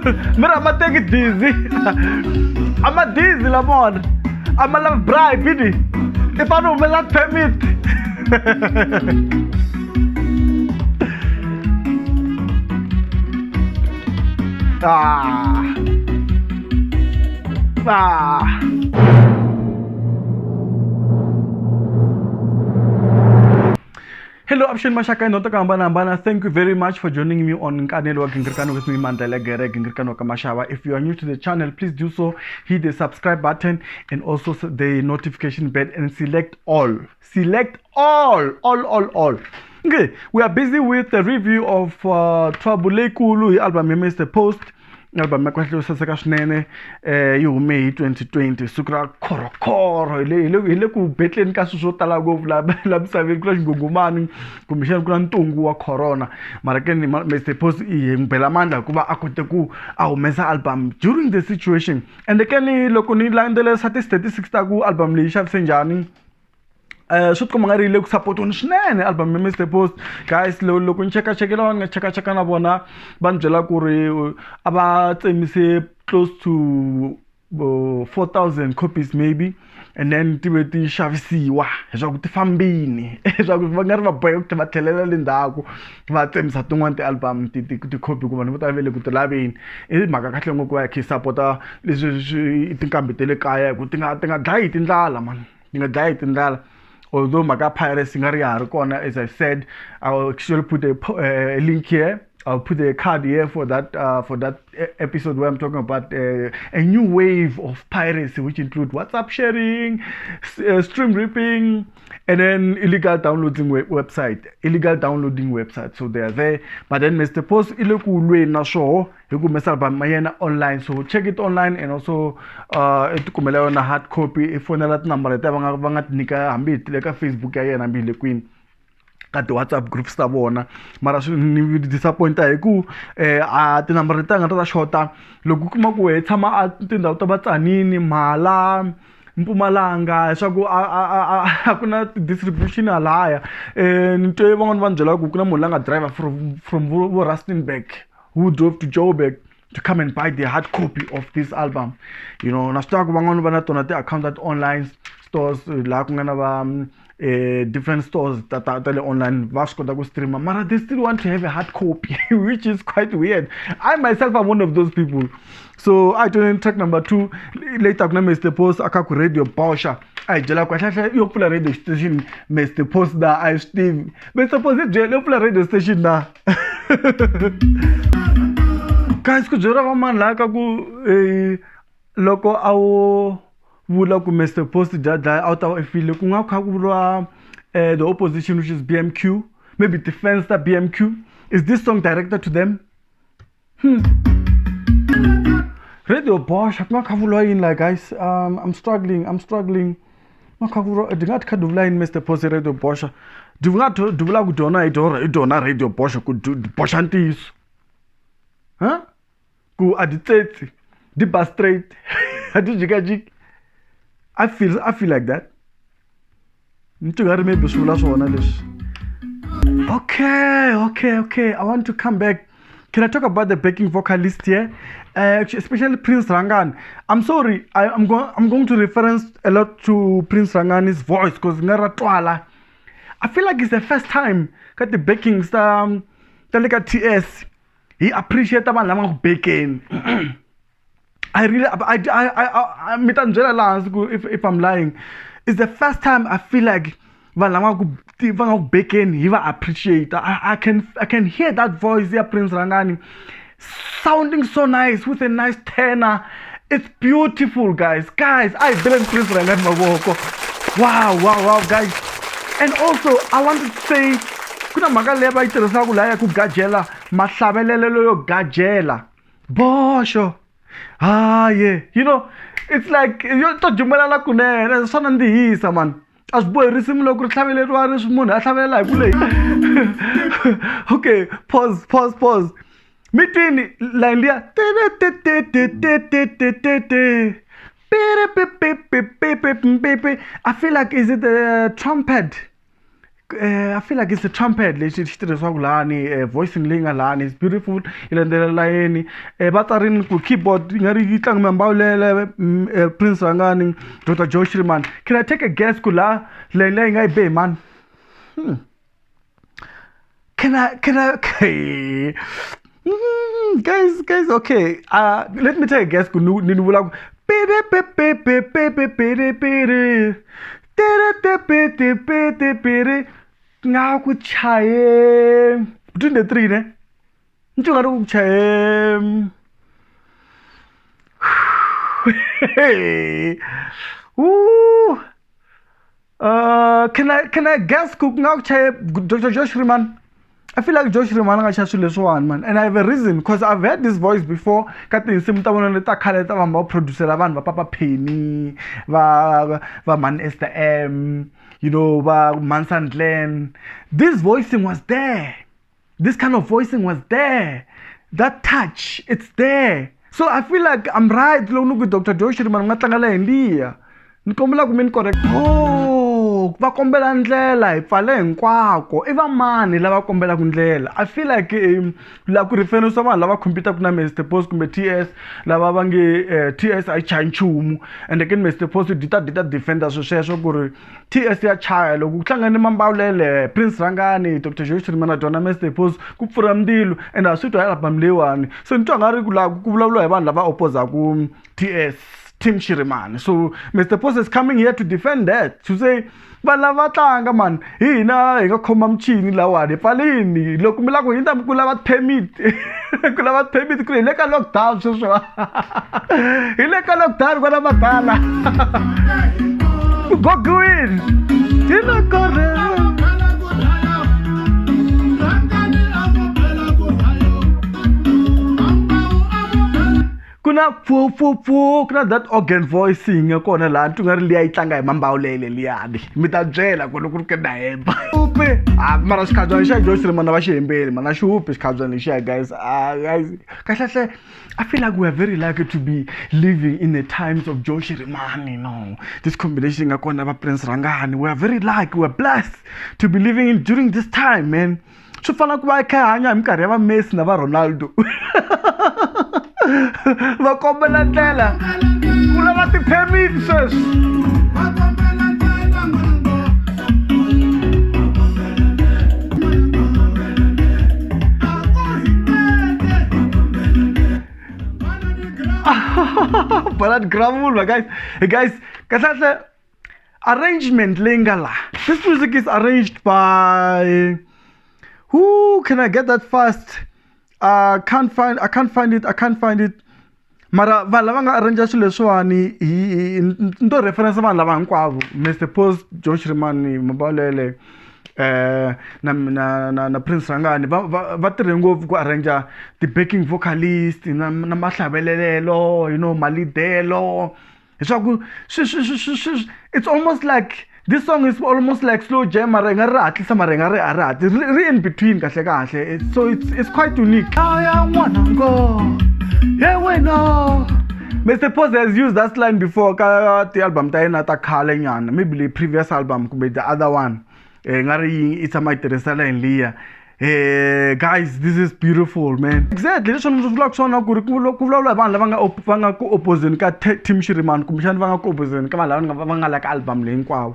Mi ri a ma teki dizi, a ma dizi lamona, a ma lavi bribe ni i fanele u humesa permit. Ah. Ah. Hello, Option Mashaka and Hambana. Thank you very much for joining me on Nkanelo wa Gingirikano with me, Mandela Gere, Gingirikano Kamashawa. If you are new to the channel, please do so. Hit the subscribe button and also the notification bell and select all. Select all, all, all, all. Okay, we are busy with the review of Trouble Kulu album Mr. Post. Album ya kahle yo saseka swinene, yi hume hi 2020, siku ra khorokhoro. Hi le ku betleni ka swilo swo tala ngopfu la misaveni, ku na xinghunghumani kumbexana ku na ntungu wa corona, mara ke ni Mr Post i hi n'wi bela mandla hikuva a kote ku a humesa album during the situation. And ke ni loko ni landzelerisa ti-statistics ta ku album leyi xavise njhani, swi tikomba nga ri le ku support-weni swinene album ya Mr Post, guys. Loko ni chekachekela va ni nga chekacheka na vona, va ni byela ku ri a va tsemise close to 4000 copies maybe, and then ti ve ti xavisiwa leswaku ti fambini, leswaku va nga ri va boheka ku tlhela va tlhelela le ndzhaku va tsemisa tin'wani ti-album ti-copy ku vanhu vo tala va le ku ti laveni. I mhaka kahle ngopfu va hi kha hi sapota leswi swi tinqambi ta le kaya, hi ku ti nga dlayi hi tindlala, man, ti nga dlayi hi tindlala. Although mhaka piracy nga ri ya ha ri kona, as I said, I will actually put a link here. I'll put a card here for that episode where I'm talking about a new wave of piracy, which include WhatsApp sharing, stream ripping, and then illegal downloading website, illegal downloading website. So they are there. But then Mr. Post i le ku lweni na swoho hi ku humesa album ya yena online. So check it online and also i tikumela yona hard copy, i fonela tinambara letiya va nga ti nyika, hambi hi le ka Facebook ya yena, hambi hi le kwini ka ti-WhatsApp groups ta vona. Mara swi ni disappointa hi ku a tinambara leti nga ta ta xota loko u kuma ku wehe tshama a tindhawu ta Vatsanini, Mhala, Mpumalanga, leswaku a ku na distribution halaya. Ni twe van'wani va ni byela ku ku na munhu la nga driver from vo Rustenburg who drove to Joburg to come and buy the hard copy of this album. Na swi tiva ku van'wani va na tona ti-account ta ti-online stores laha ku nga na va different stores ta le online, va swi kota ku streama, mara they still want to have a hard copy, which is quite weird. I myself am one of those people. So I tune track number 2 later ku na Mr Post a kha ku radio boxa, a hi byela ku kahlekahle yo pfula radio station Mr Post na a hi swi tivi. Mr Post i byele yo pfula radio station na, guys, ku byeriwa va mani laha ka ku loko a wu vula ku Mr Post dya dlaya a wu ta va i file, ku nga kha ku vuriwa the opposition, which is BMQ, maybe defense ta BMQ. Is this song directed to them? Radio Bosch, ku nga kha vuriwa yini like, guys? I'm struggling, I'm struggling. Ku nga kha ku vuriwa, di nga kha di vula yini Mr Post Radio Bosch? Di nga di vula ku dyona hi dyona Radio Bosch, ku di boxa ntiyiso, huh? Ku a di tsetsi, di ba straight, a di jikajiki. I feel like that. Ni twi nga ri maybe swi vula swona leswi. Okay, I want to come back. Can I talk about the backing vocalist here, especially Prince Rangani? I'm sorry, I'm going to reference a lot to Prince Rangani's voice because nga ra twala. I feel like it's the first time ka ti-backings ta le ka TS hi appreciate vanhu lava nga ku bekeni. I really, I, mi ta ni byela laha hansi ku if I'm lying. It's the first time I feel like vanhu lava ku va nga ku bekeni hi va appreciate. I can hear that voice ya Prince Rangani sounding so nice with a nice tenor. It's beautiful, guys. Guys, I beleni Prince Rangani mavoko. Wow, guys. And also I wanted to say ku na mhaka leyi va yi tirhisaka laha ya ku gajela, mahlavelelo yo gajela boxo haye, it's like yo to jumelana kunene, swa nandzihisa man. A swi bohi risimu loko ri hlaveleriwa ri munhu a hlavelela hi ku leyi. Okay, pause, pause, pause. Mi twini line liya, ti ti ti ti ti ti ti ti pi pi pi pi pi pi pi. I feel like, is it a trumpet? I feel like it's a trumpet lexi xi tirhisiwaka lani, voicing leyi nga lani is beautiful, yi landzelela layeni. Va tsarini ku keyboard yi nga ri yi tlanga Mambawulele, Prince Rangani, Dr Joe Shirimani. Can I take a guess ku la leyi leyi nga yi be hi mani? Can I okay. Guys, okay. Let me take a guess ku ni vula ku piri pi pi pi pi piri piri tiri ti pi ti pi ti piri nga ku chaye between the three ne ni twa nga ri ku chaye. Ooh. Can I guess ku nga ku chaye Dr Joe Shirimani? I feel like Joe Shirimani a nga chaya swilo leswiwani, man, and I have a reason because I've heard this voice before ka tinsimu ta vona leti ta khale ta vanhu va producera vanhu va Papa Penny, va Man Esther M, you know, va Mansan Glenn. This voicing was there. This kind of voicing was there. That touch, it's there. So I feel like I'm right loko ni ku Dr Joe Shirimani nga tlanga la hi liya. Ni kombela ku mi ni correct. Oh, va kombela ndlela hi pfale hinkwako. I va mani lava kombelaka ndlela? I feel like la ku reference vanhu lava compete-aka na Mr Post kumbe TS, lava va nge TS a yi chayi nchumu, and again Mr Post di ta defender swilo sweswo ku ri TS ya chaya. Loko ku hlangane Mambawulele, Prince Rangani, Dr Joe Shirimani na dyona Mr Post ku pfura mindzilo, and a swi twa hi album leyiwani. So ni twa nga ri ku la ku vulavuriwa hi vanhu lava opposaku TS, Team Shirimani. So Mr Post is coming here to defend that, to say vanhu lava tlanga man, hi hina hi nga khoma michini lawani hi pfalini. Loko mi lava ku hindza ku lava permit, ku lava permit ku hi le ka lockdown sweswiwa, hi le ka lockdown kwala madala ku gogiwile hi le ka. Kuna pfu pfu pfu, kuna that organ voicing ya kona laha ni twa nga ri liya yi tlanga hi Mambawulele liyani. Mi ta byela ku loko ku ri ke na hemba. Upe. Mara xikhabyana lexiya Joe Shirimani va xi hembeli, mana xi hupi xikhabyana lexiya, guys. Guys, kahlekahle I feel like we are very lucky to be living in the times of Joe Shirimani, you know. This combination nga kona va Prince Rangani, we are very lucky, we are blessed to be living in during this time, man. Swi fana ku va hi kha hi hanya hi minkarhi ya va Messi na va Ronaldo. Va kombela ndlela ku lava ti-permit sweswi. Ballad Gravula, guys. Hey guys, kahle arrangement leyi nga la. This music is arranged by who? Can I get that fast? I can't find it. Mara vanhu lava nga arrange swilo leswiwani hi nto reference vanhu lava hinkwavo, Mr Post, Joe Shirimani, Mambawulele, na Prince Rangani, va tirhe ngopfu ku arrange ti backing vocalist na mahlavelelelo, you know, malidelo. Leswaku swi it's almost like this song is almost like slow jam, mara yi nga ri hatlisa, mara yi nga ri a ri hatli, ri in between kahle kahle. So it's quite unique. Mr Post has used that line before ka ti-album ta yena ta khale nyana, maybe the previous album kumbe the other one. Nga ri yi tshama yi tirhisa line liya. Guys, this is beautiful, man. Exactly, leswi ni vulaka swona ku ri ku vulavula hi vanhu lava va nga ku opposeni ka Team Shirimani, kumbexana va nga ku opposeni ka vanhu lava va nga la ka album leyi hinkwavo.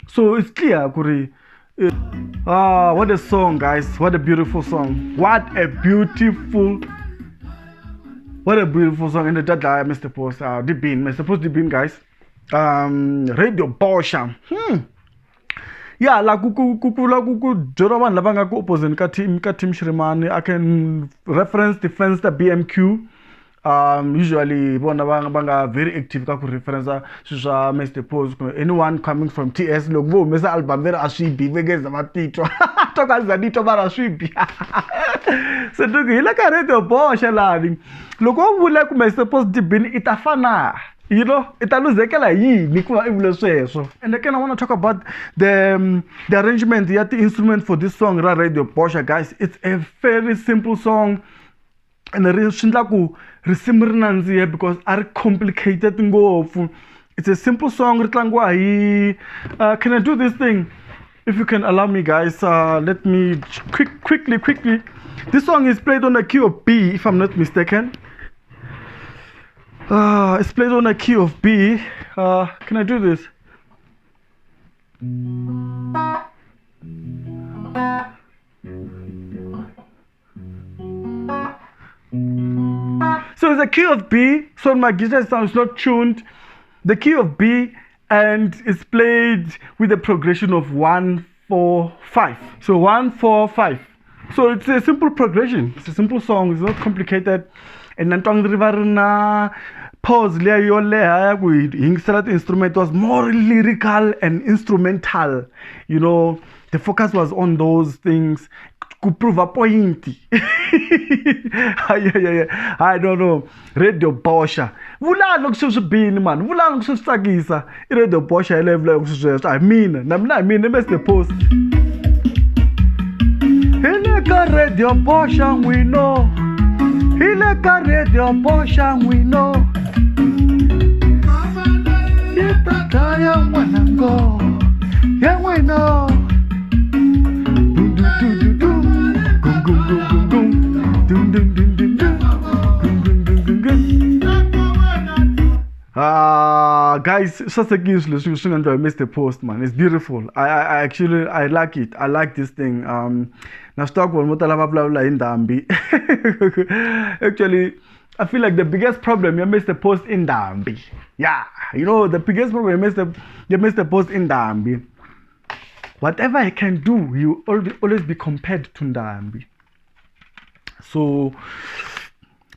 So it's clear ku ri what a song, guys. What a beautiful song. What a beautiful song. And the dlaya Mr Post, Dibini, Mr Post Dibini, guys. Radio Bosha. Yeah, la ku byeriwa vanhu lava nga ku opposeni ka team Shirimani. I can reference the fans ta BMQ. Usually vona va nga very active ka ku reference swilo swa Mr Post. Anyone coming from TS, loko vo humesa album veri a swi bi, va nge za va titwa. Twa ka za nitwa mara swi bi. Se loko hi le ka Radio Bosha lani, loko wo vula ku Mr Post Dibini i ta fana, you know, i ta luzekela yini ku va i vule sweswo. And again, I want to talk about the arrangement ya ti-instrument for this song ra Radio Bosha, guys. It's a very simple song, and ri swi endla ku risimu ri nandziha because a ri complicated ngopfu. It's a simple song, ri tlangiwa hi can I do this thing? If you can allow me, guys, let me quickly. This song is played on a key of B, if I'm not mistaken. It's played on a key of B. Can I do this? So it's a key of B. So my guitar sound is not tuned. The key of B, and it's played with a progression of 1, 4, 5. So 1, 4, 5. So it's a simple progression. It's a simple song. It's not complicated. And then pause leya yo leha ya ku yingisela ti-instrument was more lyrical and instrumental. You know, the focus was on those things ku prove a point. I don't know. Radio Bosha. Vula loko sweswi bini man. Vula loko swi tsakisa. I Radio Bosha hi leyo vulaka sweswo. I mean, na mina I mean, Mr. Post. Hi le ka Radio Bosha n'wino. Hi le ka Radio Bosha n'wino. Yi ta dlaya n'wana ngo. Ya n'wina. Guys, sasekile leswi swi nga endliwa hi Mr Post, man. It's beautiful. I actually, I like it. I like this thing. Na swi tiva ku vanhu vo tala va vulavula hi ndhambi. Actually, I feel like the biggest problem ya Mr Post i ndhambi. Yeah, you know, the biggest problem ya Mr Post i ndhambi. Whatever he can do, he will always be compared to Ndambi. So,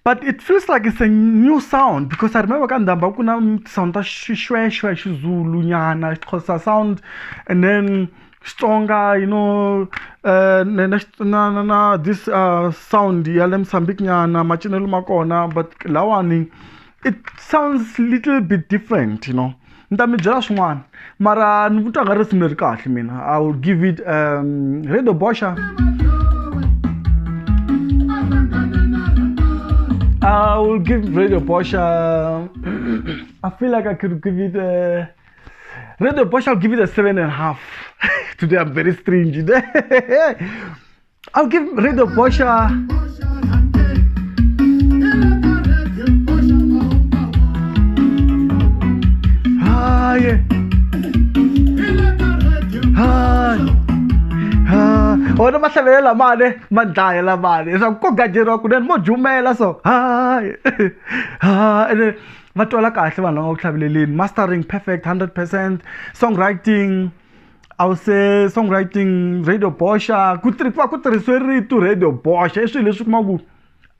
but it feels like it's a new sound, because I remember ka Ndambi ku na sound ta xishweshwe, xiZulu nyana, Xhosa sound, and then Xitsonga, you know, na this sound ya le Mozambique nyana, macinelo ma kona, but lawani it sounds little bit different, you know. Ni ta mi byela swin'wana, mara ni vutwa nga risimu leri kahle mina. I will give it Radio Bosha. I will give Radio Bosha. I feel like I could give it a Radio Bosha. I'll give it a 7.5. Today I'm very stringent. I'll give Radio Bosha. Wona mahlavelelo lamane ma dlaya lamane leswaku ko gajeriwa kunene mo jumela so hayi ene va twala kahle vanhu lava nga ku hlaveleleni. Mastering perfect 100%, songwriting, I would say songwriting Radio Bosha, ku va ku tirhisiwe rito Radio Bosha i swilo leswi kuma ku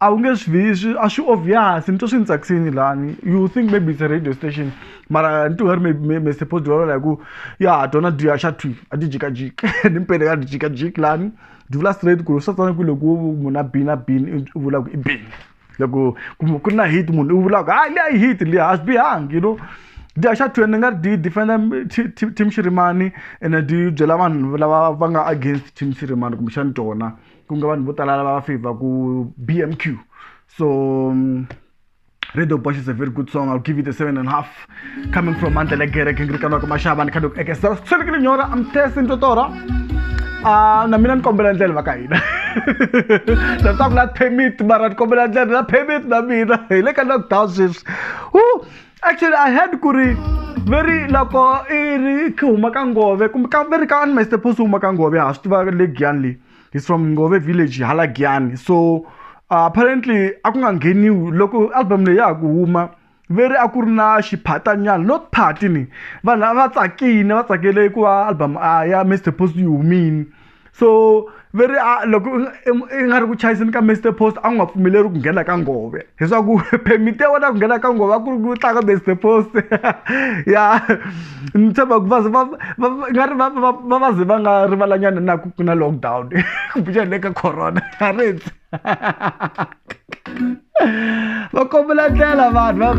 a wu nge swi vi a swi obvious ni twa swi ni tsakisini lani. You think maybe it's a radio station, mara ni twa ri maybe suppose vulavula hi ku ya tona dya xa thwi a ti jikajiki ni mpele ka ti jikajiki lani di vula straight ku swa tsana ku loko munhu a bini a bini u vula ku i bini, loko ku na hit munhu u vula ku hayi liya i hit liya a swi bihangi, you know. Dya xa thwi ni nga ri di defenda Team Shirimani ene di byela vanhu lava va nga against Team Shirimani kumbexani tona ku nga vanhu vo tala lava va favor ku BMQ. So Radio Bosha is a very good song. I'll give it a 7.5. Coming from Mandela Gereke, Ngirikano ka Mashaba, ni khado eke sa tshwele nyora, I'm testing totora. Na mina ni kombela ndlela va ka hina. Na ta ku la permit mara ni kombela ndlela na permit na mina. Hi le ka lockdown sweswi. Actually, I heard ku ri very loko i ri ku huma ka Ngove kumbe ka very ka Mr Post huma ka Ngove ha swi tiva le Giyani le. He's from Ngove village, hala Giyani. So apparently a ku nga ngheniwi loko album leyi ya ha ku huma very a ku ri na xiphatanyana, not party ni vanhu a va tsakini va tsakele ku va album ya Mr Post yi humini. So very loko i nga ri ku chayiseni ka Mr Post a ku nga pfumeleri ku nghena ka Ngove leswaku permit ya wena ku nghena ka Ngove a ku ri ku tlanga Mr Post. Ya ni tshemba ku va nga ri va ze va nga rivalanyana na ku na lockdown kumbexana le ka corona a ri va kombela ndlela vanhu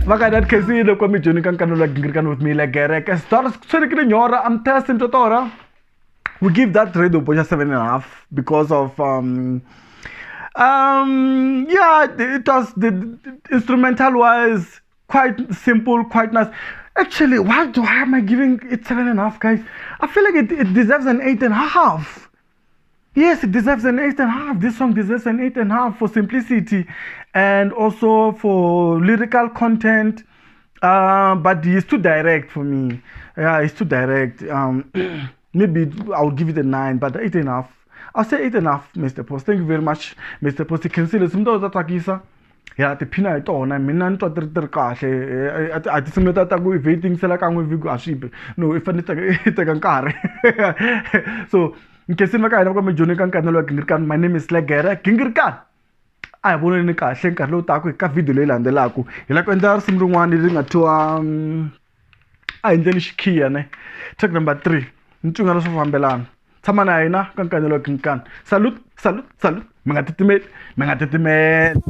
va ka that khensile kwa mijoni ka nkanelo wa Gingirikani with me la Gereke stars tshwerekile nyora. I'm testing totora. We give that Radio Bosha 7.5 because of yeah, it was the instrumental wise quite simple, quite nice. Actually, why am I giving it 7.5, guys? I feel like it deserves an 8.5. Yes, it deserves an 8.5. This song deserves an 8.5 for simplicity and also for lyrical content. But it's too direct for me. Yeah, it's too direct. Maybe I'll give it a 9, but 8.5. I'll say 8.5, Mr. Post. Thank you very much, Mr. Post. You can see the tsakisa. Ya tiphina hi tona. Mina ni twa ti ri ti ri kahle. A tinsimu letiya ta ku i vhe yi tingisela kan'we vhiki a swi bi. No, i fanele i teka nkarhi. So nkhensini va ka hina va ka mi ka nkanelo wa Gingirikani. My name is Legere Gingirikani. A hi voneni kahle nkarhi lowu taka ka video leyi landzelaka. Hi lava ku endla risimu rin'wana leri nga thyiwa a hi endleni xikhiya ne. Track number 3. Ni twi nga ri swo fambelana. Tshama na hina ka nkanelo wa Gingirikani. Salute, salute, salute. Mi nga titimeli, mi nga titimeli.